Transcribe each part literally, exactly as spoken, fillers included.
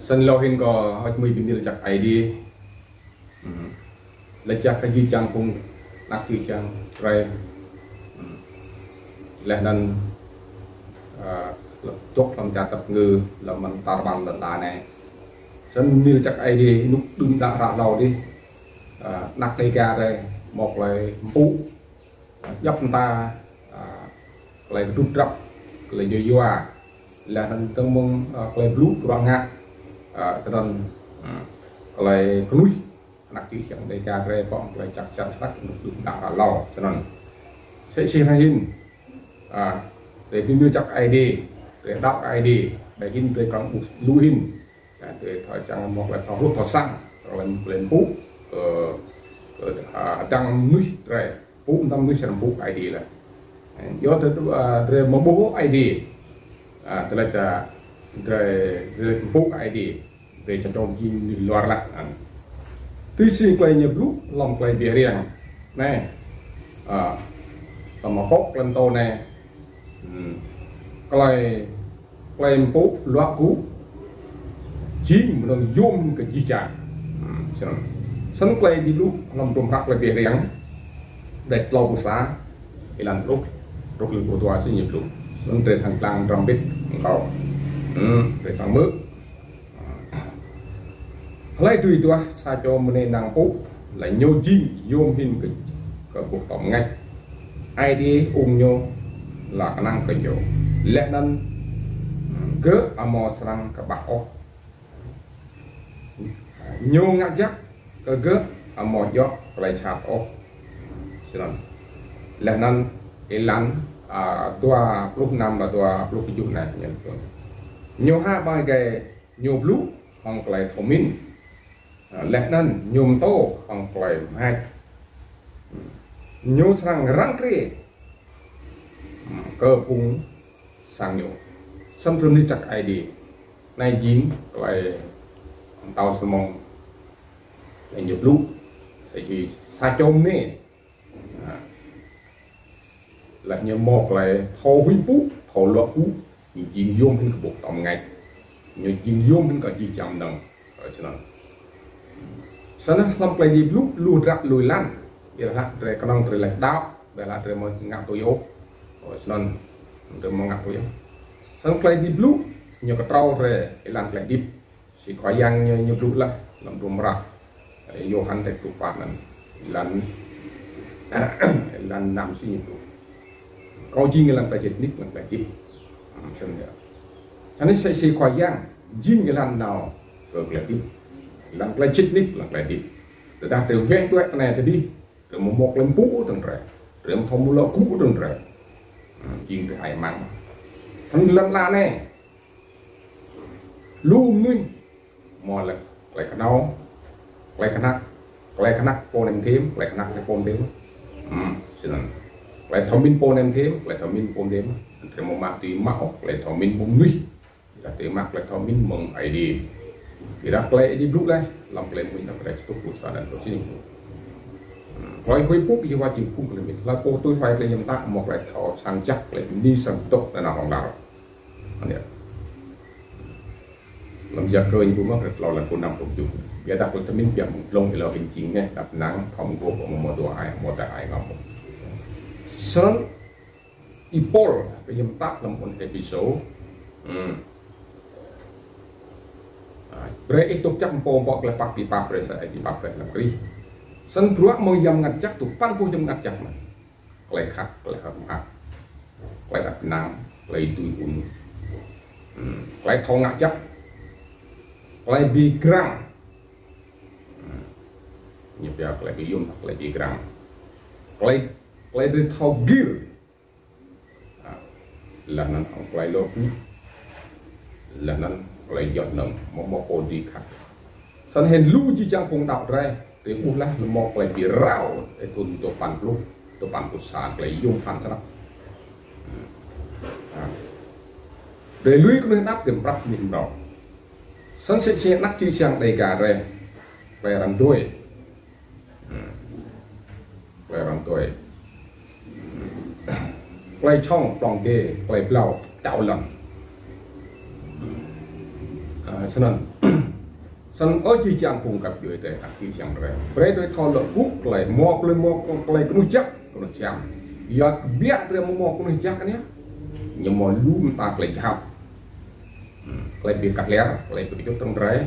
Snăn lŏ hĭn kâo hơ̆č mui bi mni lač jăk Aê Diê. Hmm. Lač jăk kơ jih jang phung anak jih jang drei. Hmm. Leh anăn, ơ, dôk hlăm čar tăp ngư, hlăm mơ̆ng tar ƀar lăn ala anei. Snăn mni lač jăk Aê Diê, ênuk đưm đă hră hlâo dih, ơ, anak Dêga drei mâo klei mpŭ, djăp mta, ơ, klei kdrŭp drăp, klei yua yua, leh anăn dơ̆ng mơ̆ng, ơ, klei blŭ bruă ngă, ơ, snăn, hmm, klei knuih, anak čư̆ čiăng Dêga drei pŏng klei čăk čăk snăk, ênuk đưm đă hlâo, snăn. Sĭt sĭt hĭn, ơ, drei bi mni lač jăk Aê Diê, drei đăo Aê Diê, drei hĭn drei kăng ƀuh lu hĭn. Ơ, drei thâo čiăng mâo klei thâo hluh thâo săng, klei, klei mpŭ, kơ, kơ, ơ, dăng mnuih drei, mpŭ mtam mnuih srăng mpŭ Aê Diê leh. Ơ, yua drei, ơ, drei mâo ƀuh Aê Diê. Ơ, drei lač, ơ, drei, drei mpŭ Aê Diê. Drei čăm čăm jing mnuih luar leh. Ơ. Tui si klei ñu blŭ hlăm klei bi hriêng. Anei. Ơ, hlăm akŏ klei mtô anei. Hmm. Klei, klei mpŭ luă gŭ jing mnơ̆ng yuôm kơ jih jang. Hmm, snăn. Snăn klei bi blŭ hlăm hdruôm hră klei bi hriêng. Dêč tlâo pluh sa, êlan pluh, truh êlan pluh dua sĭt ñu blŭ. Snăn drei thâo klang mđrăm mbĭt, mkâo. Hmm, drei srăng hmư̆. Hlei dưi duah sa čô mniê năng mpŭ, leh ñu jing yuôm hĭn kơ, kơ boh tâo mngač. Aê Diê ung ñu leh knang kơ ñu. Leh anăn, hmm, gơ̆ amâo srăng kƀah ôh. Ñu ngă jăk kơ gơ̆ amâo djŏ klei jhat ôh. Snăn. Leh anăn êlan, ơ, dua pluh năm leh dua pluh kjuh anei ñu. Ñu hă ƀai gai Ñu blŭ hŏng klei thâo mĭn. Ơ, leh anăn ñu mtô hŏng klei mhač. Ñu srăng răng kriê, ơ, kơ phung sang ñu. Snăn brei mni lač jăk Aê Diê. Anei jing klei mtao Salmôn. Leh ñu blŭ, sa čô mniê. Ơ. Leh ñu mâo klei thâo huĭ mpŭ, thâo luă gŭ, ñu jing yuôm hĭn kơ boh tâo mngač. Ñu jing yuôm hĭn kơ jih jang mnơ̆ng. Ơ, snăn. Snăn hlăm klei Aê Diê blŭ, lu hdră lu êlan. Ƀiădah drei knŏng drei lač đăo, ƀiădah drei amâo ngă tui ôh. Ơ, snăn. Drei amâo ngă tui ôh. Snăn klei Aê Diê blŭ, ñu ktrâo drei êlan klei hdĭp. Si Khua Yang ñu, ñu blŭ leh hlăm hdruôm hră, ơ, Yôhan dêč pluh pă anăn. Êlan, êlan năm sĭt ñu blŭ. Kâo jing êlan klei sĭt nik, êlan klei hdĭp. Hmm, snăn yơh. Snăn si, si Khua Yang jing êlan nao kơ klei hdĭp. Êlan klei sĭt nik, êlan klei hdĭp. Tơdah drei weh đuĕ tinei ti dih, drei amâo mâo klei mpŭ dơ̆ng drei. Drei amâo thâo mâo luă gŭ dơ̆ng drei. Hmm, jing drei hơăi mang. Snăn lăn ala anei. Lu mnuih mâo leh klei knhâo, klei knhăk, klei knhăk pô anei mthêm, klei knhăk anei pô mthêm. Hmm, snăn. Klei thâo mĭn pô anei mthêm, klei thâo mĭn pô mthêm. Drei amâo mă tui mă ôh, klei thâo mĭn mơ̆ng mnuih. Ƀiădah drei mă klei thâo mĭn mơ̆ng Aê Diê. Ƀiădah klei Aê Diê blŭ leh, hlăm klei mmuñ anăn drei čtuh pul sa anăn čih. Hmm, klei huĭ mpŭ Yêhôwa jing phung klei mĭn. Hlei pô tui hlue klei ñu mtă mâo klei thâo săng jăk, klei mni srăng dôk nanao hlŏng lar. Anei. Hlăm Yakơ ñu pô mơh kơ tlâo êlan pluh năm pluh kjuh. Ƀiădah klei thâo mĭn biă mơ̆ng dlông êlâo hĭn jing ngeh, êđăp ênang, thâo mgôp, amâo mâo dua ai, amâo dua ai ngă ôh. Snăn Y-Pôl kơ ñu mtă hlăm ƀuôn Êphêsô. Hmm. Ơ, brei ih dôk jăk mơ̆ng pô mâo klei pap bi pap brei sa ih bi pap brei hlăm Krist. Snăn bruă mơ̆ng Yang Mngăt Jăk dôk păn boh Yang Mngăt Jăk mơh. Klei khăp, klei hơ̆k mơak, klei êđăp ênang, klei tui ŭn. Hmm, klei thâo ngă jăk, klei bi grăng. Hmm. Ñu pia klei bi yuôm, klei bi grăng. Klei, klei drei thâo gĭr. Ah, leh anăn hŏng klei luă gŭ. Leh anăn Klei jăk năng mâo mâo pô di khăp. Snăn hĭn lu jih jang phung đăo drei, drei ƀuh leh mâo klei bi rao, ê, thŭn dua păn pluh, dua păn pluh sa, klei yuôm bhăn snăk. Drei lui knuih anăp drei mprăp mĭn mrâo. Snăn sĭt sĭt anak čư̆ čhiăng Dega drei, klei arăng dui. Klei arăng dui. Klei čhŏng, plŏng dê, klei blâo, čao lăn. Ơ, snăn. Snăn ơ jih jang phung găp djuê drei, anak čư̆ čhiăng drei. Brei drei thâo lŏ gŭ klei, mâo klei mâo klei knuih jăk, knuih jăk. Ya kbiă drei mâo mâo knuih jăk anei. Ñu mâo lu mta klei jhat. Klei bi kah lĕ, klei bi kčŭt tơ̆ng drei.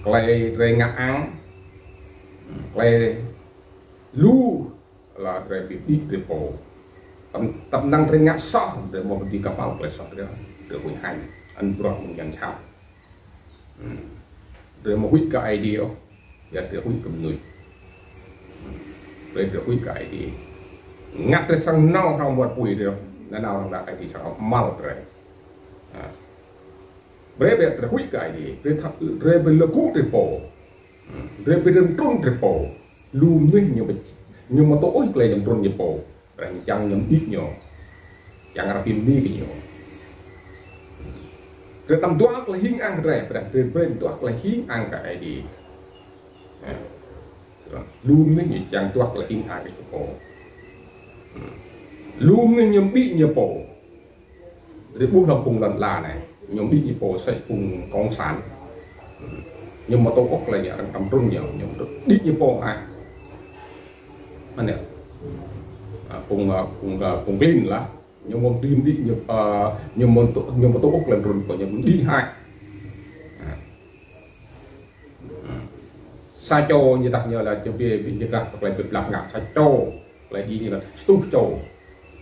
Klei drei ngă ang. Klei lu leh drei bi đĭ drei pô. Tăm, tăm năng drei ngă soh, drei mâo bi kah mâo klei soh drei, drei huĭ hăng. Anăn bruă mơ̆ng yang jhat. Drei mâo huĭ kơ Aê Diê ôh, ya drei huĭ kơ mnuih. Drei, drei huĭ kơ Aê Diê. Ngă drei srăng nao hrăm wăt pui drei, nao hrăm Aê Diê srăng măl drei. Brei, brei drei huĭ kơ Aê Diê, drei thâo, drei bi lŏ gŭ drei pô. Drei bi dơ̆ng trŭn drei pô. Lu mnuih ñu bi, ñu mâo tŭ ôh klei ñu trŭn ñu pô. Brei ñu čiăng ñu đĭ ñu. Čiăng arăng bi mni kơ ñu. Drei tăm duah klei hing ang drei, brei, brei, brei duah klei hing ang kơ Aê Diê. Lu mnuih ñu čiăng duah klei hing ang kơ ñu pô. Lu mnuih ñu đĭ ñu pô. Drei ƀuh hlăm phung lăn ala anei, ñu đĭ ñu pô sĕ phung cộng sản. Ñu mâo tŭ ôh klei ñu arăng tăm trŭn ñu, ñu đĭ ñu pô ah. Anei. Phung, phung, phung klin lah. Ñu mâo đĭ đĭ ñu, ñu mâo tŭ, ñu mâo tŭ ôh klei trŭn pô ñu đĭ hă. Sa čô ñu dah ñu lah čô bi, bi ñu dah klei bi blah ngă sa čô. Klei đĭ ñu lah stuh čô.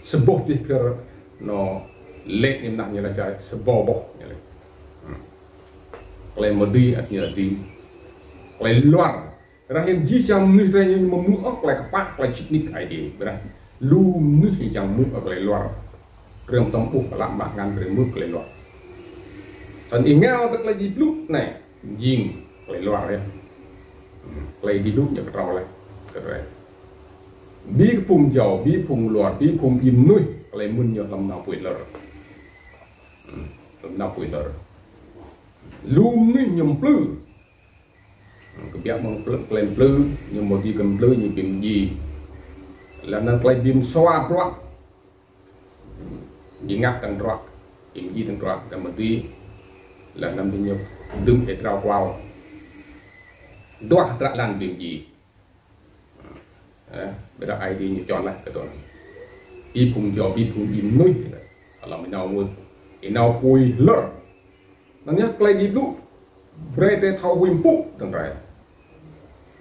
Sa boh dih phir nô lĕ ñu nah ñu lah čô sa boh boh ñu lah. Klei mâo dih ăt ñu lah dih. Klei luar. Ƀiădah hĭn jih jang mnuih drei ñu mâo mơ̆ ôh klei kpă, klei čĭt nik Aê Diê. Ƀiădah lu mnuih ñu čiăng mâo ôh klei luar. Drei mtăm ƀuh klă mă ngăn drei mâo klei luar. Snăn êngao tơ klei Diê blŭ anei. Jing klei luar yơh. Klei Diê blŭ ñu ktrâo leh kơ drei. Bi kơ phung jao, bi phung luar, bi phung bi mnuih, klei mĭn ñu hlăm nao pui lơr. Hlăm nao pui lơr. Lu mnuih ñu mplư. Kbiă mơ̆ng mplư, klei mplư, ñu mâo dih kơ mplư, ñu bi mdjiê. Leh anăn klei bi msua bruă. Bi ngă tơ̆ng bruă, bi mdjiê tơ̆ng bruă, tơ̆ng mdjiê. Leh anăn bi ñu dŭm êa drao kual. Duah hdră lăn bi mdjiê. Ƀiădah Aê Diê ñu čuăn leh kơ tui. Bi phung jao, bi phung bi mnuih. Hlăm ênao mnuih. Ênao pui lơr. Anăn yơh klei Diê blŭ. Brei drei thâo huĭ mpŭ tơ̆ng drei.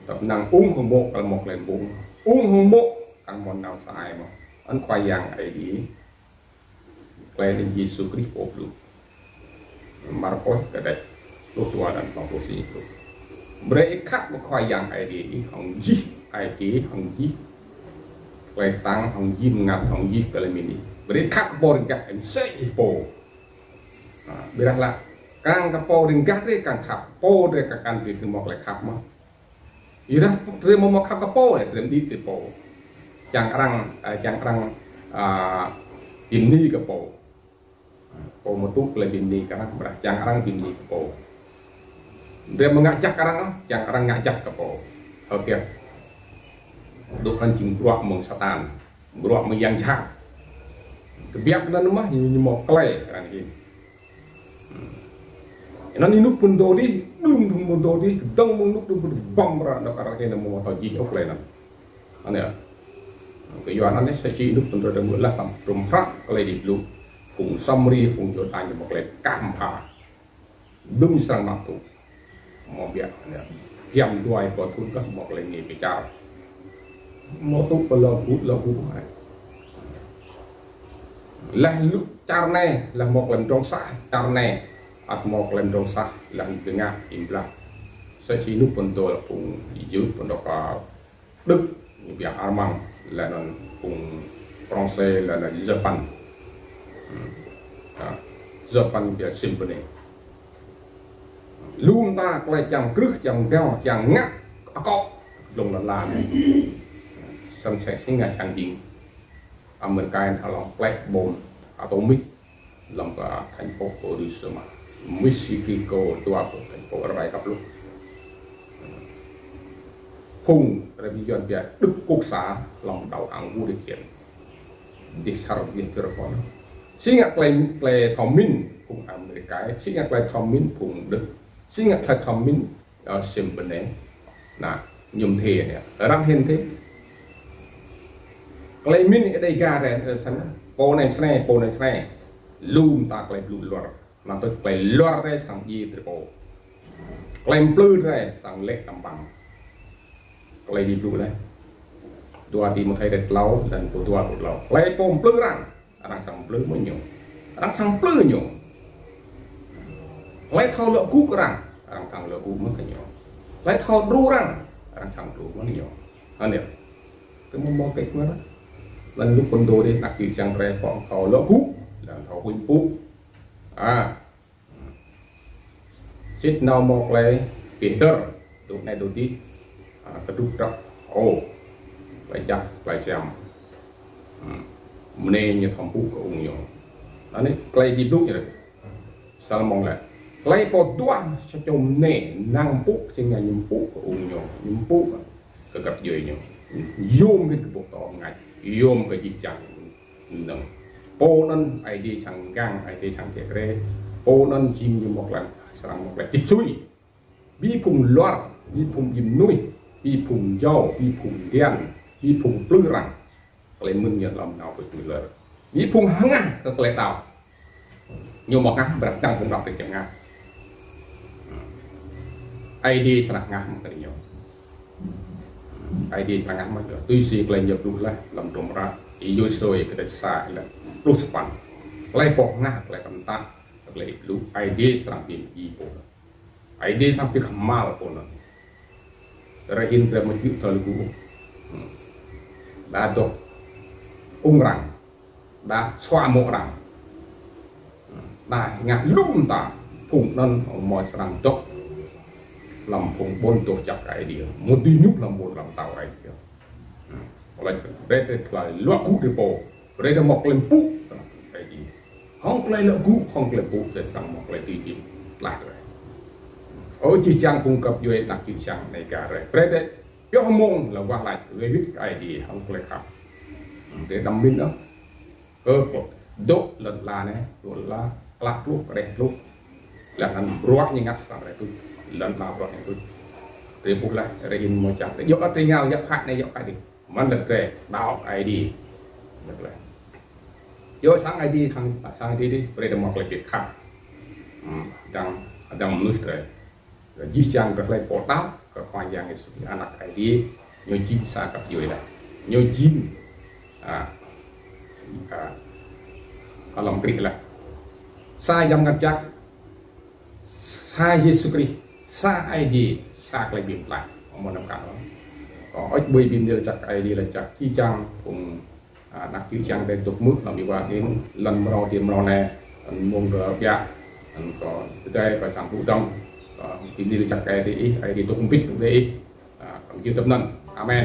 Tăp năng ung hŏng mô̆ kăn mâo klei mpŭ. Ung hŏng mô̆ kăn mâo nao sa ai mơh. Anăn Khua Yang Aê Diê. Klei anăn Yêsu Krist pô blŭ. Markôs kdrêč pluh dua êlan pluh si. Brei ih khăp kơ Khua Yang Aê Diê ih hŏng jih ai tiê, hŏng jih klei ktang, hŏng jih mngăt, hŏng jih klei mĭn ih. Brei khăp kơ pô riêng gah ih msĕ ih pô. Ƀiădah lah, kăng kơ pô riêng gah drei kăng khăp, pô drei kăn kăn bi mâo klei khăp mơh. Ƀiădah drei mâo mâo khăp kơ pô, drei mdĭ ti pô. Čiăng arăng, čiăng arăng bi mni kơ pô. Pô mâo tŭ klei bi mni kơ arăng, ƀiădah čiăng arăng bi mni kơ pô. Drei mâo ngă jăk arăng, čiăng arăng ngă jăk kơ pô. Hơget. Dôk anăn jing bruă mơ̆ng Satan. Bruă mơ̆ng yang jhat. Kbiă anăn mơh ñu mâo klei arăng hĭn. Anăn ênuk phŭn dô dih, đưm phŭn dô dih, kdơ̆ng mơ̆ng ênuk đưm phŭn băm ra anôk arăng hĭn mâo tơ jih ôh klei anăn. Anei. Kyua anăn anei sa čô ênuk phŭn dô dih mơ̆ lah tăm trŭm hră klei Diê blŭ. Phung Samari, phung Yuđa ñu mâo klei kah mbha. Đưm srăng mă tŭ. Mâo biă, anei. Giăm dua êbâo thŭn kah mâo klei ngê bi čar. Mâo tŭ kơ lŏ gŭ, lŏ gŭ hă. Leh lu čar anei, leh mâo klei mdrŏng sah, čar anei. Ăt mâo klei mdrŏng sah, leh bi ngă im blah. Sa čô ênuk phŭn dô lah phung Yuđa, phŭn dô kơ Đức, ñu biă Armang, leh anăn phung Prŏngsê, leh anăn Japan. Hmm. Ha. Japan biă Simpene. Lu mta klei čiăng krưh, čiăng mgao, čiăng ngă akŏ dlông lăn ala anei. Snăn sĕ si ngă čiăng jing Amêrika hlŏng klei bom atomic hlăm ka thành phố Hiroshima, Mexico, dua pô thành phố rai kăp lu. Phung rai bi yuăn biă Đức Quốc xã hlăm đảo Hàn Quốc điều khiển. Dih sar dih pir pon. Si ngă klei, klei thâo mĭn phung Amêrika, si ngă klei thâo mĭn phung Đức, si ngă klei thâo mĭn, ơ, Simpene. Nah, ñu mdê anei. Arăng hĭn dih. Klei mĭn êdei ga dih, ơ, snăn. Pô anei snei, pô anei snei. Lu mta klei blŭ luar. Anăn tui klei luar dih srăng djiê drei pô. Klei mplư dih srăng lĕ tăm băng. Klei Aê Diê blŭ leh. Dua Timôthê dua, lăn dua pluh tlâo. Klei pô mplư arăng, arăng srăng mplư mơh ñu. Arăng srăng mplư ñu. Klei thâo luă gŭ arăng, arăng srăng luă gŭ mơh kơ ñu. Klei thâo đru arăng, arăng srăng đru mơh ñu. Anei. Tơ mâo mâo kĕč mơh. Lăn lu pô dô dih anak čư̆ čiăng drei pô thâo luă gŭ, lăn thâo huĭ mpŭ. A. Sĭt nao mâo klei bi hdơr, dôk anei dôk dih, a, kdrŭp drăp, ô, klei jăk, klei siam. Hmm. Mnê ñu thâo mpŭ kơ ung ñu. Anei klei Aê Diê blŭ ñu dih. Salmôn leh. Klei pô duah sa čô mnê năng mpŭ, čiăng ñu mpŭ kơ ung ñu, ñu mpŭ kơ găp djuê ñu. Yuôm hĭn kơ boh tŏ mngač, yuôm kơ jih jang mnơ̆ng. Pô anăn Aê Diê srăng gang, Aê Diê srăng kiă kriê. Pô anăn jing ñu mâo klei, srăng mâo klei čĭp sui. Bi phung luar, bi phung djim nuih, bi phung jâo, bi phung dian, bi phung plư arăng. Klei mĭn ñu hlăm nao pơ plư lơr. Bi phung hngah kơ klei đăo. Ñu mâo hngah, ƀiădah dăng phung đăo ti čiăng hngah. Aê Diê srăng hngah mơh kơ ñu. Aê Diê srăng hngah mơh kơ. Tui si klei ñu blŭ leh hlăm hdruôm hră Yôsuê kdrêč sa êlan pluh sa păn. Klei pô hngah, klei tăm tah, klei blŭ Aê Diê srăng bi mdjiê pô. Aê Diê srăng bi kmhal pô anăn. Rơhĭn drei mčhĭ tơl gu. Hmm. Đa dôk ung arăng. Đa sua mâo arăng. Hmm. Đa ngă lu mta. Phung anăn mâo srăng dôk hlăm phung ƀuôn doh jăk Aê Diê. Mâo dưi ñu hlăm ƀuôn hlăm mtao Aê Diê. Hmm. Klei drei, drei klei luă gŭ drei pô. Brei drei mâo klei mpŭ, Aê Diê. Hŏng klei luă gŭ, hŏng klei mpŭ, drei srăng mâo klei dưi jing tlaih drei. Ơ, jih jang phung găp djuê anak čư̆ čiăng anei ka drei. Brei drei pioh mông leh wah lač, wĭt kơ Aê Diê, hŏng klei khăp. Drei đăm mĭn ôh. Kơ pô dôk lăn ala anei, dôk lăn ala, klă kluh, kđeh kluh. Leh anăn bruă ñu ngă srăng drei tuč. Lăn ala bruă ñu tuč. Drei ƀuh leh, drei hĭn mâo čiăng. Drei djŏ ăt drei ngă, djŏ hăt anei, djŏ hăt dih. Măn leh drei đăo Aê Diê. Leh drei. Djŏ sang Aê Diê, sang, sang Aê Diê dih, brei drei mâo klei bi khăp. Hmm, dăng, dăng mnuih drei. Jih jang drei hlei pô đăo kơ Khua Yang Yêsu Krist anak Aê Diê, ñu jing sa găp djuê leh. Ñu jing, a, a, hlăm Krist leh. Sa Yang Mngăt Jăk, sa Yêsu Krist, sa Aê Diê, sa klei bi mtlaih. Amâo mâo năm kah ôh. Kâo ăt ƀuh bi mni lač jăk Aê Diê lač jăk jih jang phung, a, anak čư̆ čiăng drei dôk mơ̆ng hlăm êwa anei, lăn mrâo ti mrâo anei, lăn mông kơ biă, lăn kơ tơdei kơ čang ƀuh dơ̆ng, kâo bi mni lač jăk Aê Diê ih, Aê Diê dôk mbĭt dôk dei ih. A, kâo jih tăp anăn. Amen.